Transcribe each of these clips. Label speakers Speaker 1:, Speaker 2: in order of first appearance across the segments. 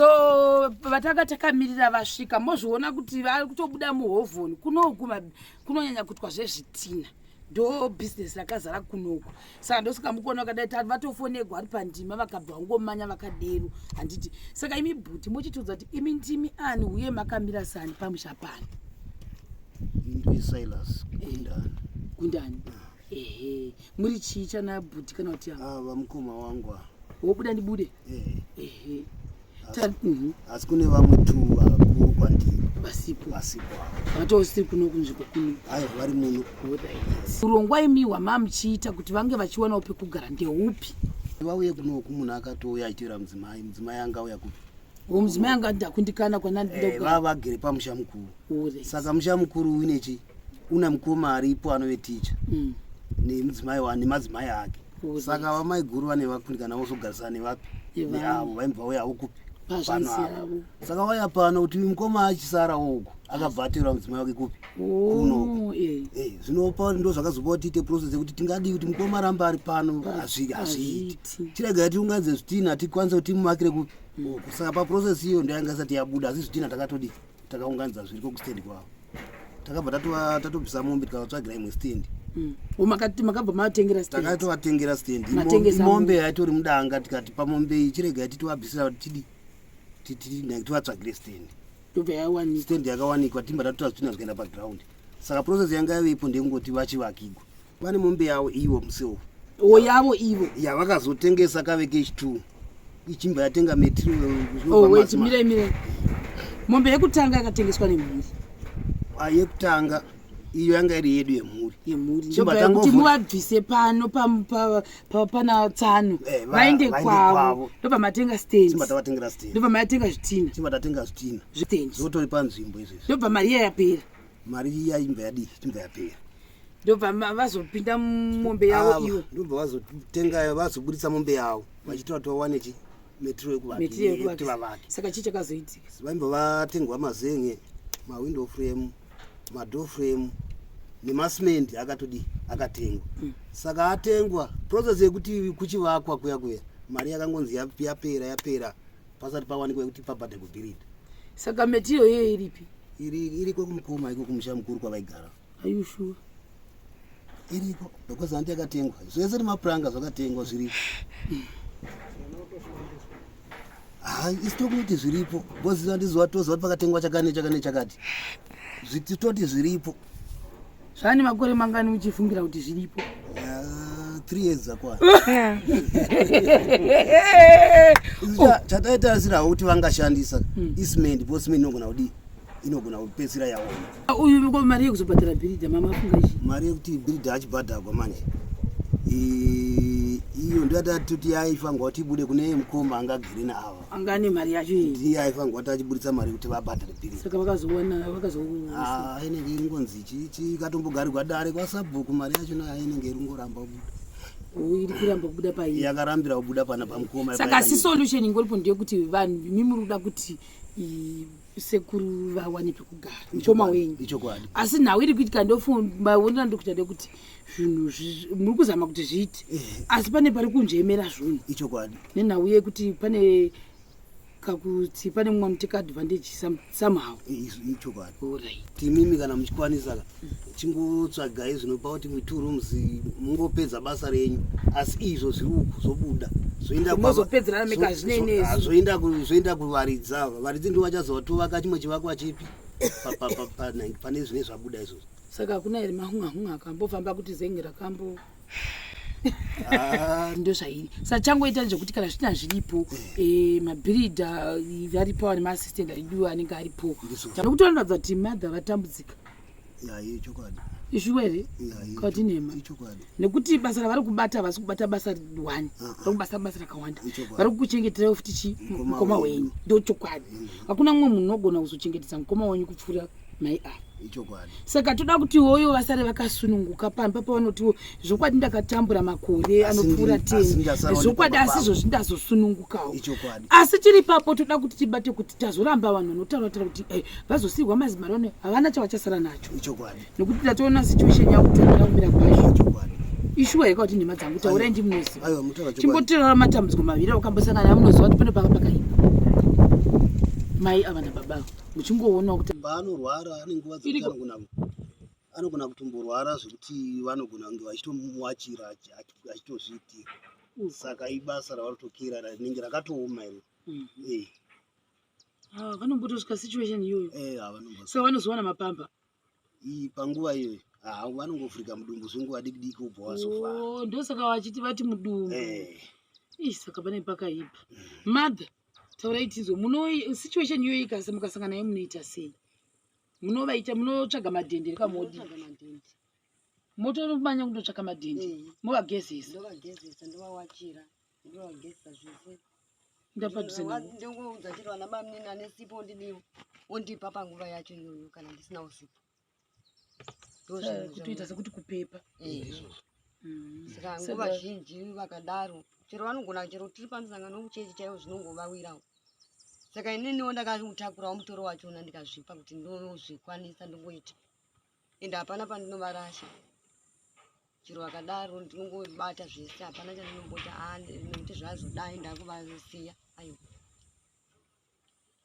Speaker 1: So vatanga takamirira vasvika, mozviona kuti vari kutobuda muhovhoni kunoku, kunonyanya kuitwa zvezvitina, ndo bhizinesi rakazara kunoku. Saka ndosaka mukuona vakadai vatofonegwa ari pandima, vakabva vangomanya vakadero, handiti? Saka imi bhuti, mochitiudza kuti imi ndimi ani uye makamira sani pamusha pano?
Speaker 2: Indwi Silas Gundani.
Speaker 1: Gundani, ehe. Muri chii chana bhuti kana kuti?
Speaker 2: Ah, vamukoma wangu ava.
Speaker 1: Wobuda ndibude. Ehe.
Speaker 2: Asi kune vamwe tu vakuru kwandiri.
Speaker 1: Vasipo?
Speaker 2: Vasipo.
Speaker 1: Vatosiri kuno kunzvimbo kuno?
Speaker 2: Aiwa, vari muno.
Speaker 1: Urongwa imi hwamamuchiita kuti vange vachiwanawo pekugara ndeupi?
Speaker 2: Vauye kunoku, munhu akatouya achiteera mudzimai. Mudzimai anga auya kupi?
Speaker 1: O, mudzimai anga ndakundikana kwana.
Speaker 2: Vava vagere pamusha mukuru. Saka musha mukuru uine chi una mukoma aripo anove ticha nemudzimai nemadzimai ake. Saka vamaiguru vane vakundikana vozogarisana nevapi? Neavo vaimbva vauyawo kupi?
Speaker 1: Pazvanzi yavo.
Speaker 2: Saka vauya pano kuti mukoma achisarawo uku, akabva ateera mudzimai wake kupi? Kunoku. Zvinopa ndo zvakazopa kuti tiite process yekuti tingadii kuti mukoma aramba ari pano. Hazviiti, chiregai tiunganidze zvitina tikwanise kuti timuvakire kupi? Uku. Saka paprocess iyo ndo yanga isati yabuda, asi zvitina takatodii, takaunganidza zviriko kustendi kwavo. Takabva tatobvisa mombe, tikavatsvagira imwe stendi.
Speaker 1: O, makabva matengera stand?
Speaker 2: Takatovatengera stendi.
Speaker 1: Matengesa
Speaker 2: mombe
Speaker 1: mombe.
Speaker 2: Yaitori mudanga, tikati pamombe iyi chiregai titovabvisira tidi tivatsvagire stendi.
Speaker 1: Ndobva yawanikwa?
Speaker 2: Stendi yakawanikwa, timba tatotora zvitina zvikaenda paground. Saka process yanga yavepo ndeyekungoti vachivakigwa. Vane mombe yavo ivo musewo.
Speaker 1: O, yavo ivo?
Speaker 2: Yavakazotengesa kave kechi2, ichimba yatenga material.
Speaker 1: Oh, wait, mirai, mirai. Mombe yekutanga yakatengeswa nemhuri?
Speaker 2: Ah, yekutanga iyo yanga iri yedu yemhuri.
Speaker 1: Yemhuri.
Speaker 2: Chimba
Speaker 1: ndobva kuti muvabvise pano pana tsano vaende
Speaker 2: vaende
Speaker 1: kwavo.
Speaker 2: Kwavo.
Speaker 1: Ndobva matenga stand.
Speaker 2: Chimba tavatengera stand.
Speaker 1: Ndobva matenga zvitina.
Speaker 2: Chimba tatenga zvitina.
Speaker 1: Stand.
Speaker 2: Zvotori panzvimbo izvezvi.
Speaker 1: Ndobva mari iya yapera?
Speaker 2: Mari iya imbva yadii, chimbva yapera.
Speaker 1: Ndobva vazopinda mombe yavo ivo?
Speaker 2: Ndobva vazotenga, vazoburitsa mombe yavo vachitora kuti vawane chi material
Speaker 1: material
Speaker 2: yekuti
Speaker 1: yekuvakisa.
Speaker 2: Vavake.
Speaker 1: Saka chii chakazoitika?
Speaker 2: Vaimbva vatengwa mazenge, mawindow frame, madoor frame nemasimendi akatodii, akatengwa. Saka atengwa, process yekuti kuchivakwa kuya kuya, mari yakangonzi yapera, yapera pasati pawanikwa yekuti pabhadharwe bhiridha.
Speaker 1: Saka material iyoyo iripi?
Speaker 2: Iriko kumukoma iko, kumusha mukuru kwavaigara.
Speaker 1: Are you sure?
Speaker 2: Iriko, because handi yakatengwa zvese nemapuranga zvakatengwa, zviripo. Hai, isi tokunoti zviripo because andiziva, toziva kuti pakatengwa chakati nechakati nechakati, toti zviripo.
Speaker 1: Zvane makore mangani uchifungira kuti zviripo?
Speaker 2: 3 years dzakwana. Isu chataitarisirawo kuti vangashandisa icement, because cement inogona kudii, inogona kupedzisira yaoma.
Speaker 1: Uyu ko mari yekuzobhadhara bhiridha mama afunga ichi?
Speaker 2: Mari yekuti bhiridha achibhadhagwa manje, iyo ndoyatati yaifanirwa kuti ibude kune mukoma angagere naava.
Speaker 1: Anga ane mari yacho iyi?
Speaker 2: Ndiye aifanirwa kuti achiburitsa mari kuti vabhadhare bhiridha.
Speaker 1: Saka vakazowana vakazo
Speaker 2: Ah, inenge iri ngonzi chichiikatombogarirwa dare kwasabhuku, mari yacho nayo inenge iri ngoramba kubuda.
Speaker 1: Oh, iri kuramba kubuda pai?
Speaker 2: Yakarambira kubuda pana pamukoma.
Speaker 1: Saka asi solution ingoripo ndeyekuti vanhu imi muri kuda kuti sekuru vawane pekugara, muchoma wenyu.
Speaker 2: Ichokwadi.
Speaker 1: Asi nhau iri kuitika, ndomaonera ndikuita ndekuti zvinhu muri kuzama kuti zviite, asi pane pari kunjemera zvinhu.
Speaker 2: Ichokwadi.
Speaker 1: Nenhau yekuti pane kakuti pane mumwe anoteka advantage somehow.
Speaker 2: Ichokwadi.
Speaker 1: Alright.
Speaker 2: Timimi kana muchikwanisa ka, chingotsvagai zvinopa kuti two rooms mungopedza basa renyu, asi izvo zviri uku zvobuda zvoenda
Speaker 1: Mozopedzerana mega, zvinei nesu.
Speaker 2: Zvoenda kuvaridzi ava. Varidzi ndo vachazova tovaka chimwe chivakwa chipi pane zvine zvabuda izvozvo.
Speaker 1: Saka hakuna here mahunga-hunga akambofamba kuti zenge rakambo
Speaker 2: Ah,
Speaker 1: ndo zvairi? Saka changoita ndezvekuti kana zvitina zviripo, mabhiridha varipo nemaassistant aridiwa anenge aripo.
Speaker 2: Ndizvo.
Speaker 1: Nokuti vanoratidza kuti madha vatambudzika.
Speaker 2: Ya, ichokwadi.
Speaker 1: Ishuwa here?
Speaker 2: Ya,
Speaker 1: Kati nhema?
Speaker 2: Ichokwadi.
Speaker 1: Nekuti basa ravari kubata, havasi kubata basa one.
Speaker 2: Ah, ah.
Speaker 1: Vari kubasa basa rakawanda.
Speaker 2: Ichokwadi.
Speaker 1: Vari kukuchengeterai futi chi
Speaker 2: Mukoma
Speaker 1: mukoma
Speaker 2: wenyu.
Speaker 1: wenyu. Ndo chokwadi, hakuna mumwe munhu unogona kuzochengetedza mukoma wenyu kupfuura mai ava.
Speaker 2: Ichokwadi.
Speaker 1: Saka toda kuti woyo vasare vakasununguka pamba pavanotiwo zvokwadi ndakatambura makore
Speaker 2: Asi
Speaker 1: anopfuura
Speaker 2: asi
Speaker 1: 10.
Speaker 2: ndasarawo
Speaker 1: Zvokwadi,
Speaker 2: nepamba
Speaker 1: asi izvozvi ndazosunungukawo.
Speaker 2: Ichokwadi.
Speaker 1: Asi tiri papo toda kuti tibate kuti tazoramba vanhu vanotaura taura kuti vazosiyirwa mazimari ano, havana chavachasara nacho.
Speaker 2: Ichokwadi.
Speaker 1: Nekuti tatoona situation yakutomira kumira kwacho.
Speaker 2: Ichokwadi.
Speaker 1: Ishuwa here kuti nhema dzangu? Taurai, ndimunoziva.
Speaker 2: Aiwa, mutaura chokwadi.
Speaker 1: Chimbotirara matambudziko maviri aukambosangana, amunoziva kuti pano panga pakaipa. Mai ava nababa ava muchingoonawo kuti
Speaker 2: paanorwara ane nguva dzekuti anogona anogona kutomborwara zvekuti vanogona kunge vachitomuwachira achitozviitira mm. saka ibasa ravarotokera rinenge rakatooma iro mm. eh.
Speaker 1: ah, vanombotosvika situation iyoyo
Speaker 2: eh,
Speaker 1: saka vanozowana mapamba
Speaker 2: panguva iyoyo ah, vanongovhurika mudumbu zvenguva diki diki wobva wazofara
Speaker 1: oh, ndosaka vachiti vati mudumbu eh. Ih, saka pane pakaipa mm. mother taurai tinzwe muno situation iyoyo ikasa mukasangana nayo munoita sei munovaita munotsvaga madhende rekamodi motomanya kundotsvaka madhende eh. movagezesa
Speaker 3: ndovagezesa ndovawachira ndovagezesa zvese
Speaker 1: ndapadhuze navo
Speaker 3: ndongoudza chero vana bamnini ane sipo ondidiwo ondipa panguva yacho iyoyo kana ndisina usipo
Speaker 1: kutoita sekuti kupepa
Speaker 3: eh. mm. saka nguva zhinji vakadaro chero vanogona chero tiri pamusangano wekuchechi chaiwo zvinongovawirawo saka ininiwo ndakatakurawo mutoro wachona ndikazvipa kuti ndozvikwanisa ndongoita ende hapana pandinovarasha chero vakadaro ndinongobata zvese hapana chandinomboti ah, nekuti zvazodai ndakuvasiya aiwa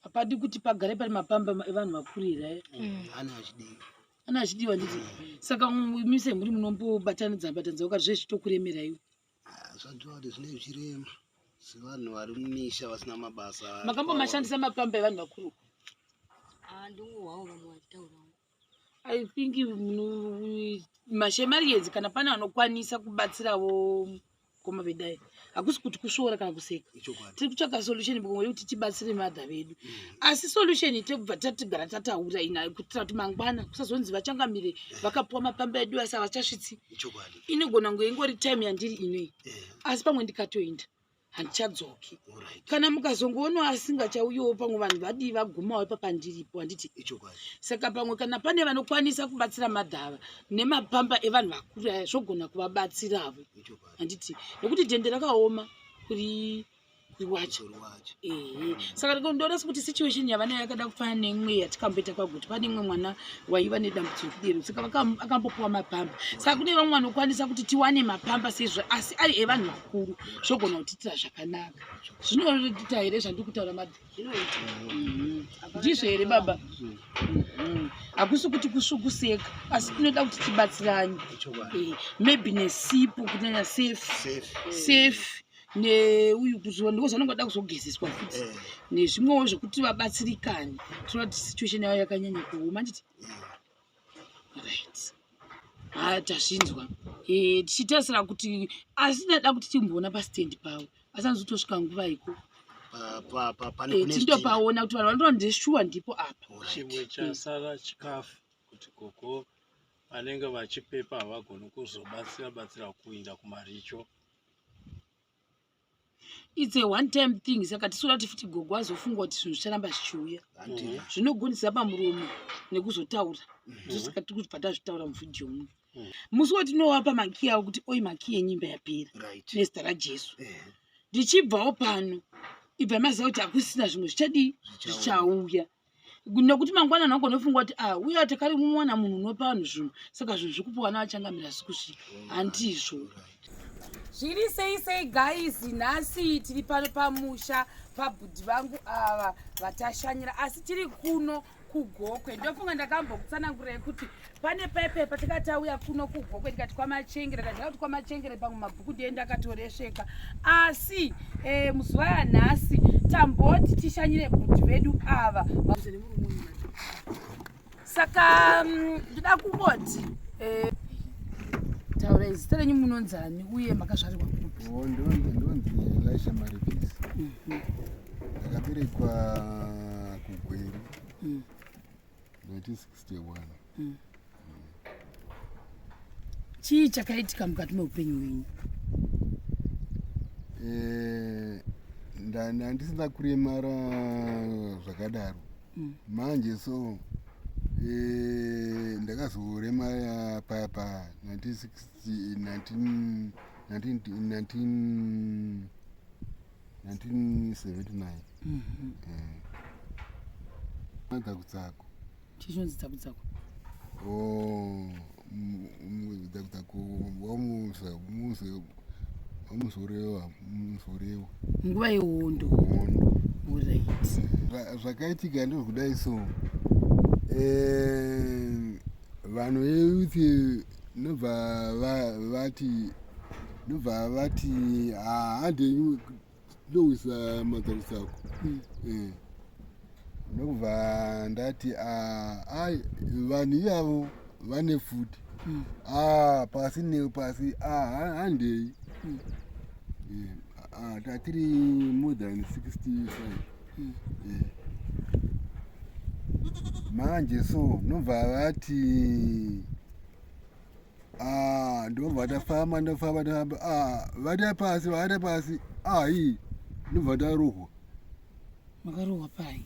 Speaker 1: hapadi kuti pagare pane mapamba evanhu vakuru here
Speaker 2: mm. ane achidiwa
Speaker 1: ane achidiwa nditi saka imi semhuri munombobatanidza batanidza ukati zvezvitokuremera iwe
Speaker 2: ah, zvadiwa kuti zvine zvirema sevanhu vari mumisha vasina mabasa
Speaker 1: makambomashandisa mapamba evanhu vakuru
Speaker 3: ah, ndingohwawo vamwe vachitaurawo
Speaker 1: i think mashemariedzi kana pane vanokwanisa kubatsirawo mukoma vedai hakusi kuti kusvoora kana kuseka tiri kutsvaga solution mukoma yekuti tibatsire madha vedu mm. asi solution tekubva tatigara tataura ina kuitira kuti mangwana kusazonzi vachangamire vakapuwa mapamba edu asi havachasvitsi inogona kunge ingori time yandiri inoi eh. asi pamwe ndikatoenda handichadzoki kana mukazongoonawo asingachauyiwo pamwe vanhu vadii vagumawo ipapandiripo handiti saka pamwe kana pane vanokwanisa kubatsira madhava nemapamba evanhu vakuru aya zvogona kuvabatsiravo handiti nekuti dhende rakaoma kuri kuriwacha ehe saka ndoona sekuti situation yavanayo yakada kufanana neimwe yatikamboita kwaguti pane imwe mwana waiva nedambudziko kudero saka akambopiwa mapamba saka kune vamwe vanokwanisa kuti tiwane mapamba sezvo asi ari evanhu vakuru zvogona kutiitira zvakanaka zvinoita here zvandiri kutaura madha mhm. ndizvo here baba mhm. hakusi kuti kusvukuseka asi tinoda kuti tibatsirane eh, maybe nesipo kunyanya safe safe neuyu ndiko zvanongoda kuzogezeswa futi eh. nezvimwewo zvekuti vabatsirikane tinoda kuti situation yavo yakanyanya kuoma nditi eh. right ha tazvinzwa eh, tichitarisira kuti asi ndada kuti timboona pastand pavo asi anozotosvika nguva iko tindopaona kuti vanhu vanotoona ndeshuwa ndipo apa
Speaker 4: chimwe chasara chikafu kuti gogo vanenge vachipepa havagoni kuzobatsira batsira kuinda kumaricho
Speaker 1: its a one time thing saka tisoda kuti futi gogo azofunga kuti zvinhu zvicharamba zvichiuya mhm. zvinogonisa pamuromo nekuzotaura mhm. ndosaka tiri kuti patazvitaura muvhidhiyo muno mhm. musi watinovapa makiyi avo kuti oi makiyi enyimba yapera nezita rajesu eh. ndichibvawo pano ibva maziva kuti hakusina zvimwe zvichadii zvichauya nekuti mangwana nhangona ofunga kuti ah uya takarimuwana munhu unopa vanhu zvinhu saka zvinhu zvikupiwa navachangamira asi kusvika handizvo zviri sei sei guys nhasi tiri pano pamusha pabhudhi vangu ava vatashanyira asi tiri kuno kugokwe ndofunga ndakambokutsanangurai kuti pane pepe patakati tauya kuno kugokwe tikati kwamachengere ndadya kuti kwamachengere pamwe mabhuku ndiye ndakatoresveka asi eh, muzuva yanhasi tamboti tishanyire bhuti vedu ava saka mm, ndoda kungoti eh, taurai zita renyu munonzani uye makazvarirwa kupi
Speaker 5: oh, ndonzi elisha maripisi mhm. ndakaberekwa kugweru mm. 1961
Speaker 1: mm. Chii chakaitika mukati meupenyu hwenyu?
Speaker 5: Eh, ndandisina kuremara zvakadaro mm. manje so eh, ndakazoremara paya pa 1979 mm-hmm. eh. Dzakutsaku
Speaker 1: Chii chinonzi dzakutsaku?
Speaker 5: Oh, dzakutsaku wamuzorewa
Speaker 1: nguva yehondo. Alright.
Speaker 5: Zvakaitika ndozvekudai so eh, vanhu veyouth nobva vati nobva vati handei ndowisa madzakusako hmm. eh. Ndokubva ndati ai vanhu ivavo vane futi hmm. ah, pasi nepasi ah, handei hmm. eh, ah, tatiri more than 65 hmm. eh. Manje so nobva vati ah, ndobva tafamba ndafamba ndafamba ah, vata pasi vata pasi ai ndobva tarohwa.
Speaker 1: Makarohwa pai?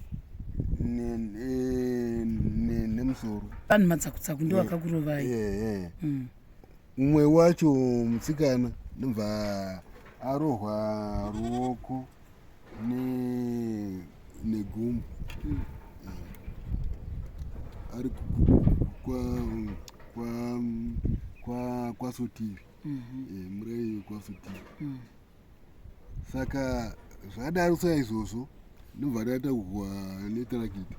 Speaker 5: Nemusoro.
Speaker 1: Vanhu madzakutsaku ndo vakakurovai?
Speaker 5: Umwe wacho mutsikana ndobva arohwa ruoko negumbo ari kwasotiri murai kwasotiri. Saka zvadaro saizvozvo ndobva ndataurwa netarakita.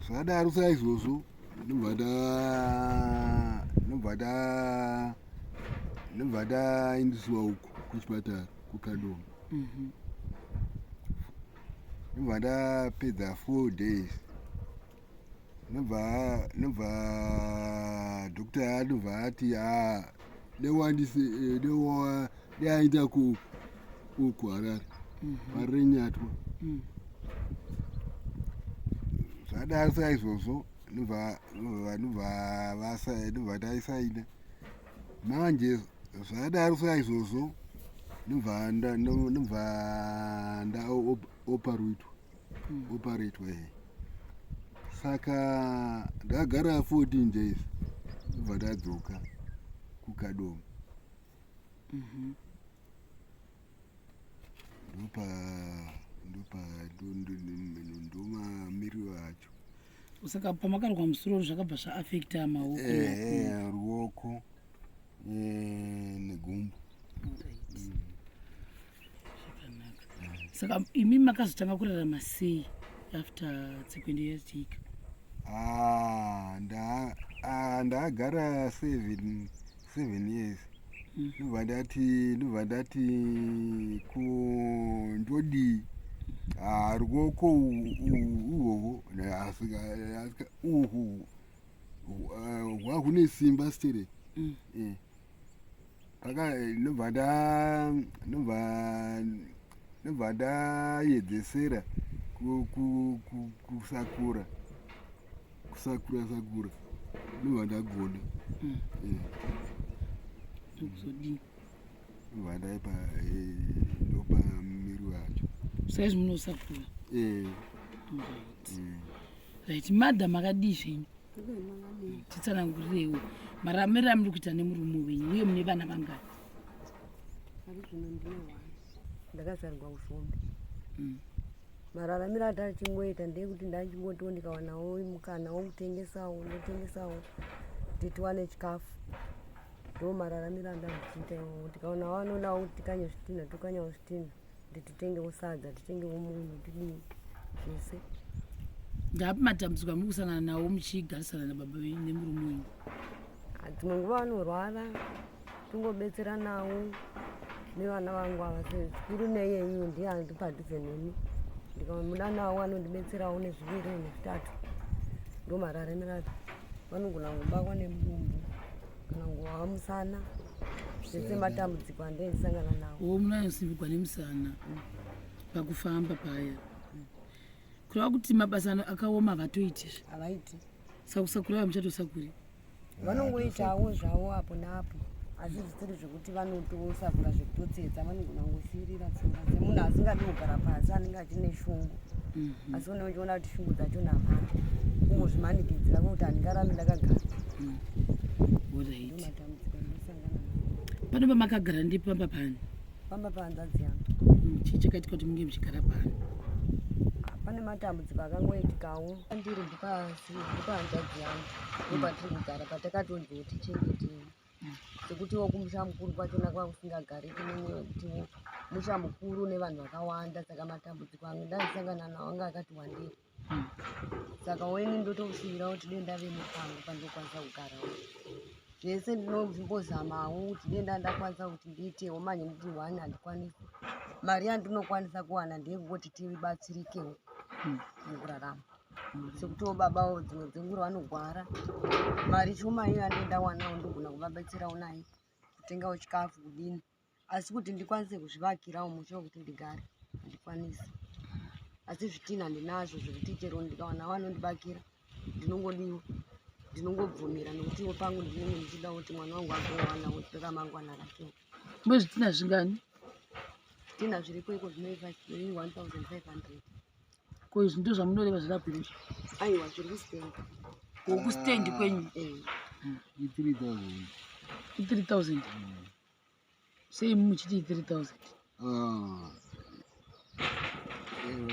Speaker 5: Zvadaro saizvozvo ndobva ndobva ndaendeswa uku kuchipatara kuKadoma. Ndobva ndapedza 4 days. Ndobva doctor anobva ati dewandise deaenda kuku Harare Parirenyatwa. Zvadaro saizvozvo ndobva taisaina. Manje zvadaro saizvozvo ndobva ndaoparetwa oparetwa. Saka ndagara 14 days ndobva ndadzoka kuKadoma. Ndopa ndomamiriro acho.
Speaker 1: Saka pamakarwa musoro zvakabva zvaafekta maoko?
Speaker 5: Ruoko negumbo.
Speaker 1: Zvakanaka. Saka imi makazotanga kurarama sei after tsekwende yachitika?
Speaker 5: Ndagara 7 years. Ndobva ndati ko ndodii? Ruoko uhwohwo uhu hwahune simba stereki. Ndobva ndayedzesera kusakura kusakura sakura ndobva ndagona.
Speaker 1: Ndokuzodii?
Speaker 5: Ndobva ndaipa ndopa miri wacho.
Speaker 1: Saizvi munosakura? Right. Madam, makadii zvenyu? Titsanangurirewo mararamiro amuri kuita nemurume wenyu, uye mune vana vangani?
Speaker 3: Pari zvino ndine one. Ndakazvarwa kuZhombe. Mararamiro atachingoita ndeyekuti ndachingotiwo ndikawanawo mukana wokutengesawo ndotengesawo kuti tiwane chikafu. Ndo mararamiro andandichiita iwowo. Tikaonawo anodawo kuti tikanye zvitinha, tokanyawo zvitinha kuti titengewo sadza, titengewo munyu, tidii zvese.
Speaker 1: Ndaapi matambudziko amuri kusangana nawo muchigarisana nababa venyu nemurume wenyu?
Speaker 3: Dzimwe nguva vanorwara, tingobetseranawo nevana vangu ava, zvikuru neiyeyu ndiye ari padhuze neni. Ndikamuda nawo anondibetserawo nezviviri nezvitatu. Ndo mararamiro acho. Vanogona kubakwa nemudumbu kana kuwa musana, zvese matambudziko andendisangana nawo.
Speaker 1: O, munonyanyosimbigwa nemusana pakufamba paya. Kureva kuti mabasa akaoma havatoiti?
Speaker 3: Havaiti.
Speaker 1: Saka kusakura muchatosakuri?
Speaker 3: Vanongoitawo zvavo apo neapo, asi zvisiri zvekuti vanotosakura zvekutotsetsa. Vanogona kungosiyirira tsoka semunhu asingadi kugara pasi, anenge achine shungu, asi une uchiona kuti shungu dzachona hapana, kungozvimanikidzira kuti handingarambi ndakagara.
Speaker 1: Alright.
Speaker 3: Ndo matambudziko andosangana nawo.
Speaker 1: Pano pamakagara ndipamba pani?
Speaker 3: Pamba pahanzvadzi yangu.
Speaker 1: Chii chakaitika kuti munge muchigara pano?
Speaker 3: Pane matambudziko akangoitikawo. Ndiri ndipahanzvadzi yangu ndopatiri kugara, patakatonziwo tichengetei, sekutiwo kumusha mukuru kwachona kwakusingagariki nemwe wekutiwo. Musha mukuru nevanhu vakawanda, saka matambudziko angu ndaisangana nawo anga akati wandei. Saka weni ndotoshuvira kuti dei ndave nepangu pandokwanisa kugarawo. Zvese ndinombozamawo kuti dei ndandakwanisa kuti ndiitewo, manje nditi one handikwanisi. Mari yandinokwanisa kuwana ndeyekungoti tibatsirikewo mukurarama. Sekutiwo babawo dzimwe dzenguva vanogwara, mari shoma iyo yandee ndawanawo ndogona kuvabatsirawo nayo kutengawo chikafu kudini, asi kuti ndikwanise kuzvivakirawo musha wekuti ndigare handikwanisi. Asi zvitinha ndinazvo zvekuti chero ndikawana vanondibakira ndinongodiwa, ndinongobvumira, nekuti iwo pangu ndinenge ndichida kuti mwana wangu agowanawo ramangwana rake.
Speaker 1: Mune zvitinha zvingani?
Speaker 3: Zvitinha zviriko iko zvinoiva 1500.
Speaker 1: Ko izvi ndo zvamunoreva zvirapiro izvi?
Speaker 3: Aiwa, zviri kustendi.
Speaker 1: Ko kustendi kwenyu?
Speaker 5: I3000.
Speaker 1: I3000? Sei muchiti i3000?
Speaker 5: Ah.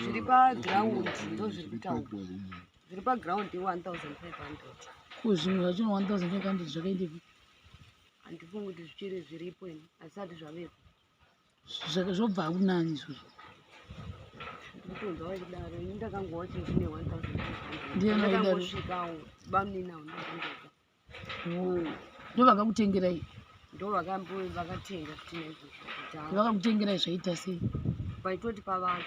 Speaker 3: Zviri paground ndo zviri kutaurwa. Zviri paground i1500.
Speaker 1: Ko zvimwe zvacho 1500 zvakaendepi?
Speaker 3: Handifungi kuti zvichiri zviripo ini, hazvisati zvavepo.
Speaker 1: Zvobva kunani izvozvo?
Speaker 3: Ndikutonzwa vachidaro, ini ndakangowa chinhu chine 1500.
Speaker 1: Ndiani aidaro?
Speaker 3: Ndakangosvikawo bamunini avo ndakangobva.
Speaker 1: Ndo vakakutengerai?
Speaker 3: Ndo vakatenga zvitina izvozvo kudhara.
Speaker 1: Vakakutengerai zvaita sei?
Speaker 3: Paitoti pavaka,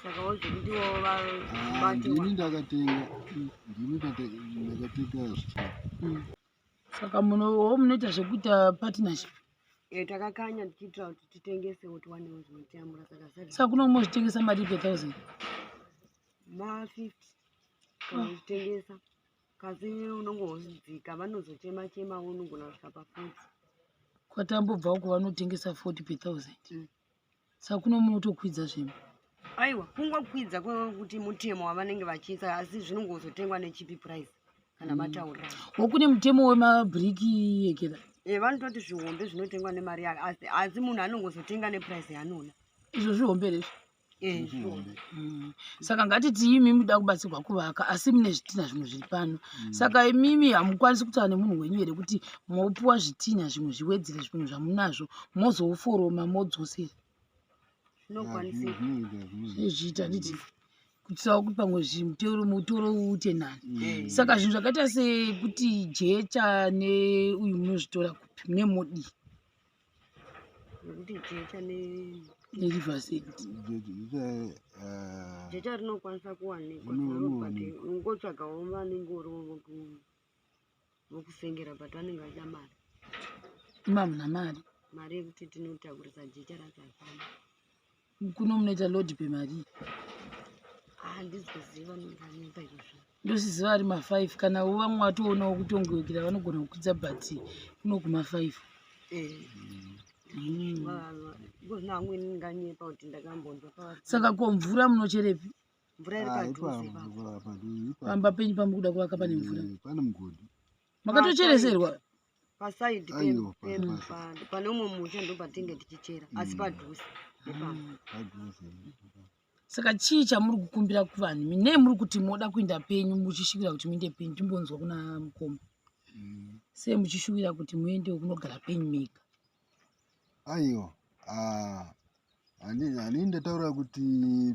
Speaker 3: saka wozvekuti wo
Speaker 5: Ah, ndini ndakatenga, ndini ndakatenga zvitina.
Speaker 1: Saka wo munoita zvekuita partnership?
Speaker 3: Takakanya tichiitira kuti titengesewo tiwanewo zvinotiyamura, saka zvisati.
Speaker 1: Saka kuno mozvitengesa mari per thousand?
Speaker 3: Ma 50 kana uchitengesa, kasi unongodzika, vanozochema chema, unogona kusvika pa 40.
Speaker 1: Kwatambobva uko vanotengesa 40 per thousand. Saka kuno munotokwidza zvimwe?
Speaker 3: Aiwa, kungokwidza kwekuti mutemo wavanenge vachiisa, asi zvinongozotengwa necheap price kana mataurirana.
Speaker 1: Wokune mutemo wemabhiriki yekera?
Speaker 3: Vanototi zvihombe zvinotengwa nemari yake, asi munhu anongozotenga neprice yaanoda.
Speaker 1: Izvo zvihombe rezvo?
Speaker 3: Zvihombe.
Speaker 1: Saka ngatiti imi muda kubatsirwa kuvaka, asi mune zvitinha zvimwe zviri pano. Saka imimi hamukwanisi kutaura nemunhu wenyu here kuti mopuwa zvitinha zvimwe zviwedzere zvimwe zvamunazvo, mozoforoma modzosera?
Speaker 3: Zvinokwanisika.
Speaker 1: Zviita nditi kuitirawo kuti pamwe zvimutoro mutoro uite nani. Saka zvinhu zvakaita sekuti jecha neuyu munozvitora kupi, mune modii?
Speaker 3: Nekuti jecha
Speaker 1: neriver sand.
Speaker 3: Jecha rinokwanisa kuwanikwa,
Speaker 5: Rinowanikwa.
Speaker 3: Ungotsvagawo vanenge uri vokusengera, but vanenge vachida mari.
Speaker 1: Ima hamuna mari?
Speaker 3: Mari yekuti tinotakurisa jecha racho hapana.
Speaker 1: Kuno munoita load pemari?
Speaker 3: Handisi kuziva nonganyepa izvozvo.
Speaker 1: Ndosiziva ari ma5, kana vamwe vatoonawo kutongowekera vanogona kukwidza, but kuno kuma5.
Speaker 3: Iko zvino amweni ndinganyepa kuti ndakambonzwa
Speaker 1: Saka ko mvura munocherepi?
Speaker 3: Mvura iri padhuze ipapo.
Speaker 1: Pamba penyu pamukuda kuvaka pane mvura?
Speaker 5: Pane mugodhi.
Speaker 1: Makatochereserwa?
Speaker 3: Pasaidi.
Speaker 5: Aiwa,
Speaker 3: Pane umwe musha ndo patinge tichichera, asi padhuze nepapo.
Speaker 5: Padhuze.
Speaker 1: Saka chii chamuri kukumbira kuvanhu nei muri kuti moda kuenda penyu, muchishuvira kuti muende penyu? Timbonzwa kuna mukoma. Sei muchishuvira kuti muendewo kunogara penyu mega?
Speaker 5: Aiwa, ah, hani ndataura kuti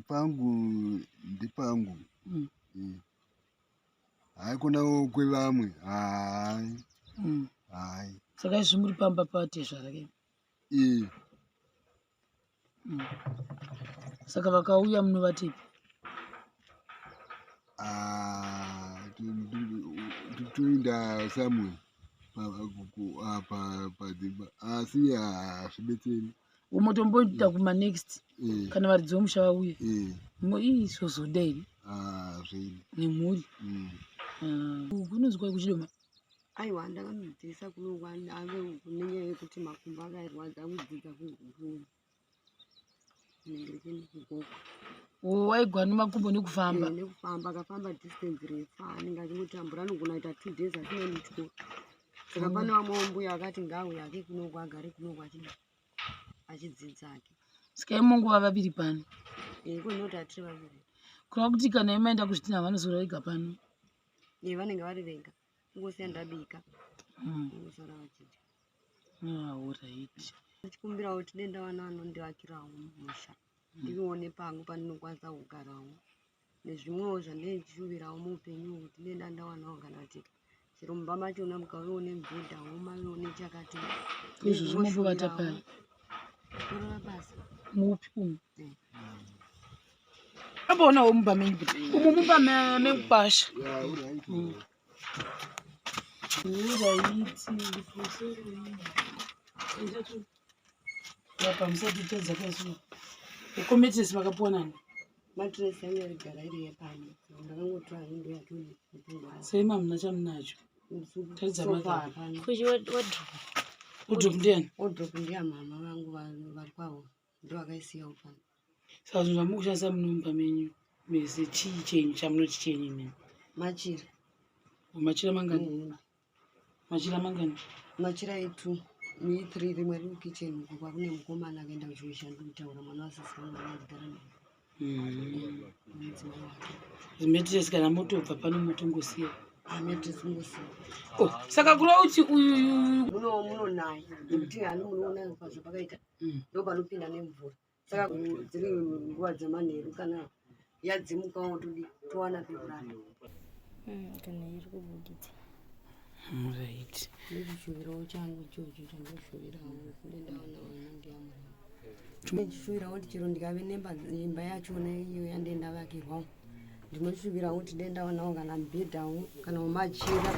Speaker 5: pangu ndepangu. Haikona kwevamwe, hai. Hai.
Speaker 1: Saka izvi muri pamba patezvara ke?
Speaker 5: Eh.
Speaker 1: Saka vakauya munovatepi?
Speaker 5: Ah, toenda somewhere padzimba, asi hazvibetseri.
Speaker 1: Umotomboita kumanext?
Speaker 5: Eh.
Speaker 1: Kana varidzi vomusha vauya?
Speaker 5: Eh.
Speaker 1: Ii zvozoda here?
Speaker 5: Ah, zvedi.
Speaker 1: Nemhuri?
Speaker 5: Mm.
Speaker 1: Kunonzwa kuchidoma?
Speaker 3: Aiwa, ndakamudzidzisa kuno ave nenyaya yekuti makumbo akairwadza, kudzidza kugoko.
Speaker 1: Waigwa nemakumbo nekufamba?
Speaker 3: Nekufamba, akafamba distance refu, anenge achingotambura, anogona kuita 2 days asina muchikoro. Saka pane vamwewo mbuya vakati ngaauye ake kunoko, agare kunoko achidzidza ake.
Speaker 1: Saka imongova vaviri pano?
Speaker 3: Kunoti hatiri vaviri.
Speaker 1: Kureva kuti kana imaenda kuzvitina vanoswera vega pano?
Speaker 3: Vanenge vari vega, kungosiya ndabika, kungosara vachidya.
Speaker 1: Ah, alright.
Speaker 3: Ndichikumbirawo kuti dai ndawana anondivakirawo musha ndione pangu pandinokwanisa kugarawo nezvimwewo zvandinenge ndichishuvirawo muupenyu kuti dai ndandawanawo kana kuti chero mumba machona mukauyawo nemubhedhawo mavewo nechakati.
Speaker 1: Izvozvo mombovata pai?
Speaker 3: Torova pasi.
Speaker 1: Mupi umu? Amboonawo mumba menyu kuti umu mumba memukwasha. Apa musati tadza kaisuwa. Ukometresi makapuwa nani?
Speaker 3: Matresi yangu yaigara iri yepano ndakangotora ndo yacho.
Speaker 1: Sei mamuna chamunacho? Taridza
Speaker 3: Sofa
Speaker 1: mother.
Speaker 3: hapana.
Speaker 6: Kuchi wardrobe.
Speaker 1: Wardrobe ndiyani?
Speaker 3: Wardrobe ndiya mama vangu vari kwavo ndo vakaisiyawo pano.
Speaker 1: Saka zvinhu zvamukushandisa munomba menyu mese chii chenyu chamunoti chenyu imimi?
Speaker 3: Machira.
Speaker 1: Machira mangani?
Speaker 3: Nehembe.
Speaker 1: Machira mangani?
Speaker 3: Machira etu ni3 rimwe riri kukitchen uko kwakune mukomana akaenda kuchiwesha ndikutaura mwana wasisi vangu vanogara naye nemudzimai wake.
Speaker 1: Matress kana motobva pano motongosiya.
Speaker 3: Matress kungosiya.
Speaker 1: Oh, saka kureva kuti uyu
Speaker 3: Muno munonaya nekuti hani munoona pazvapakaita ndo panopinda nemvura saka dziri nguva dzemanheru kana yadzimukawo todi towana pekurara.
Speaker 6: Kana iri kubuditsa.
Speaker 1: Right.
Speaker 3: Ndochishuwirawo changu ichocho chandoshuwirawo kune ndawana vana ndiyamura. Ndichishuwirawo kuti chero ndikave nemba imba yachona iyo yandee ndavakirwawo ndinoshuvirawo kuti dai ndawanawo kana mubhedhawo kana wemachira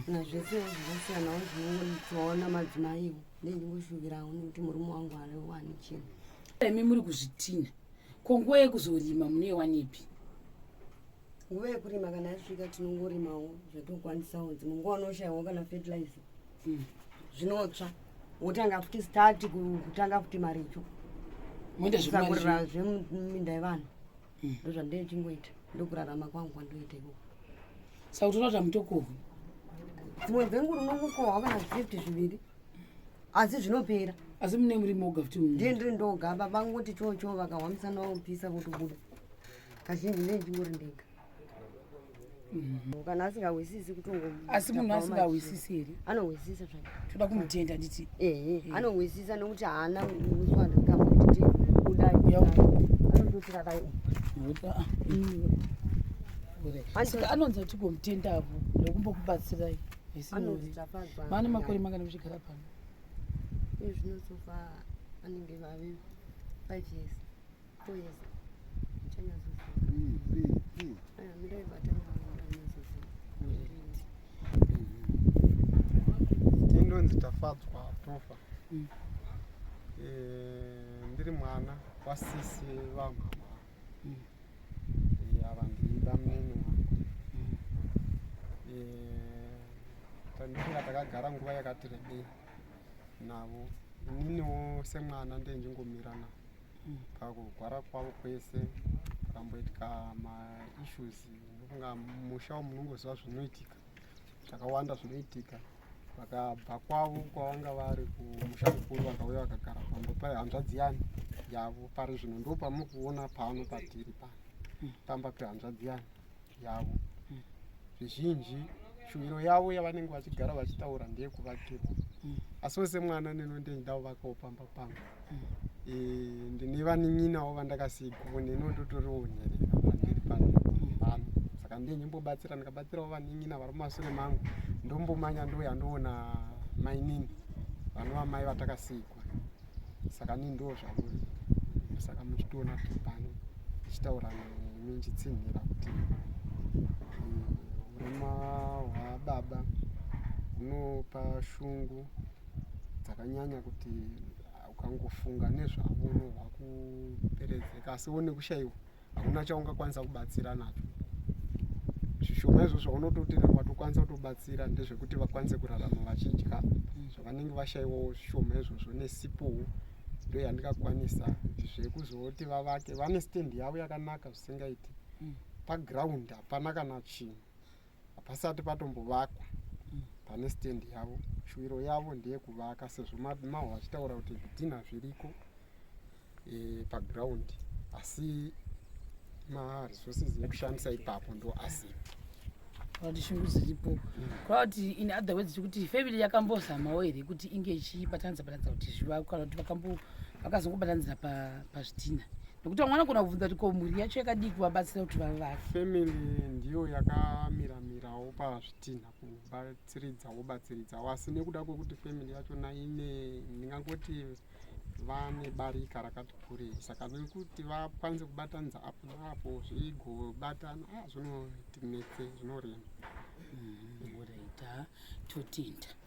Speaker 3: kana zvesewo zvakasiyanawo zvinongoitwawo namadzimaiwo ndinongoshuvirawo nekuti murume wangu ariwani chinhu.
Speaker 1: Imi muri kuzvitinha. Ko nguva yekuzorima munoiwanepi?
Speaker 3: Nguva yekurima kana yasvika tinongorimawo zvatinokwanisawo dzimwe nguva unoshayiwa kana fertilizer zvinotsva wotanga futi start kutanga futi maricho.
Speaker 1: Moita zvemaricho.
Speaker 3: Kusakurira zvemuminda yevanhu ndozvandinenge chingoita ndokurarama kwangu kwandoita ikoko.
Speaker 1: Saka kutora kuti hamutokohwi.
Speaker 3: Dzimwe dzenguva unongokohwa kana 50 zviviri asi zvinopera.
Speaker 1: Asi mune muri moga futi muno.
Speaker 3: Ndiye ndiri ndoga baba vangoti choo choo vakahwa musana wopisa votobuda. Kazhinji ndinenge ndingori ndega. Kana asingahwisisi kutongo
Speaker 1: Asi munhu asingahwisisi here?
Speaker 3: Anohwisisa zvake.
Speaker 1: Toda kumutenda nditi.
Speaker 3: Ehe, anohwisisa nekuti haana muswa kudai. Anototira dai.
Speaker 1: Saka anonzi kuti gomutendavo nokumbokubatsirai.
Speaker 3: Anonzi Tafadzwa.
Speaker 1: Mane makore mangani muchigara pano?
Speaker 3: Iye zvino sofa anenge vave 5 years, 4 years. Chanyazoziva.
Speaker 5: 3 3 3.
Speaker 3: Aya mirai batana ndanyatsoziva.
Speaker 7: Ndinonzi Tafadzwa Tofa. Ndiri mwana wasisi vamama. Ava ndibamunini wangu. Tandinga takagara nguva yakati rebei navo. Ininiwo semwana ndinjingomira navo pakugwara kwavo kwese pakamboitika maissues ndofunga musha umu munongoziva zvinoitika zvakawanda zvinoitika vakabva kwavo kwavanga vari kumusha mukuru vakauya vakagara pamba pahanzvadzi yani yavo pari zvino ndo pamuri kuona pano patiri pano pamba pehanzvadzi yani yavo zvizhinji shuwiro yavo yavanenge vachigara vachitaura ndeyekuvakirwa asiwo semwana neno ndenda kuvakawo pamba pangu. Ndine vanin'inawo vandakasigwawo neno ndotoriwo nherera pandiri pano pano saka ndiye ndimbobatsira ndikabatsirawo vanin'ina vari mumasure mangu ndombomanya ndouya ndoona mainini vanova mai vatakasigwa saka nii ndo zvavo saka muchitoona tiri pano ndichitaura nemi ndichitsinhira kuti urema hwababa hunopa shungu dzakanyanya kuti ukangofunga nezvavo unohwa kuperezeka asiwo nekushayiwa hakuna chaungakwanisa kubatsira nacho zvishoma izvo zvaunototi watokwanisa kutobatsira ndezvekuti vakwanise kurarama vachidya zvavanenge vashayiwawo zvishoma izvozvo nesipowo ndo yandingakwanisa zvekuzoti vavake vane stand yavo yakanaka zvisingaiti paground hapana kana chinhu hapasati patombovakwa pane stand yavo shuwiro yavo ndeyekuvaka sezvo mahwa vachitaura kuti zvidhinha zviriko paground asi maresources ekushandisa ipapo ndo asipo.
Speaker 1: Kuti shungu dziripo. Kureva kuti in other words kuti family yakambozamawo here kuti inge ichibatanidza batanidza kuti zvivakwe, kana kuti vakazongobatanidzira pazvidhina? Nekuti vamwe vanogona kubvunza kuti ko mhuri yacho yakadii kuvabatsira kuti vavake?
Speaker 7: Family ndiyo yakamiramirawo pazvidhina kubatsiridzawo batsiridzawo, asi nekuda kwekuti family yachona ine, ndingangoti vane barika rakati kurei, saka nekuti vakwanise kubatanidza apo neapo zvigobatana, zvinotinetse, zvinorema.
Speaker 1: Alright, totenda.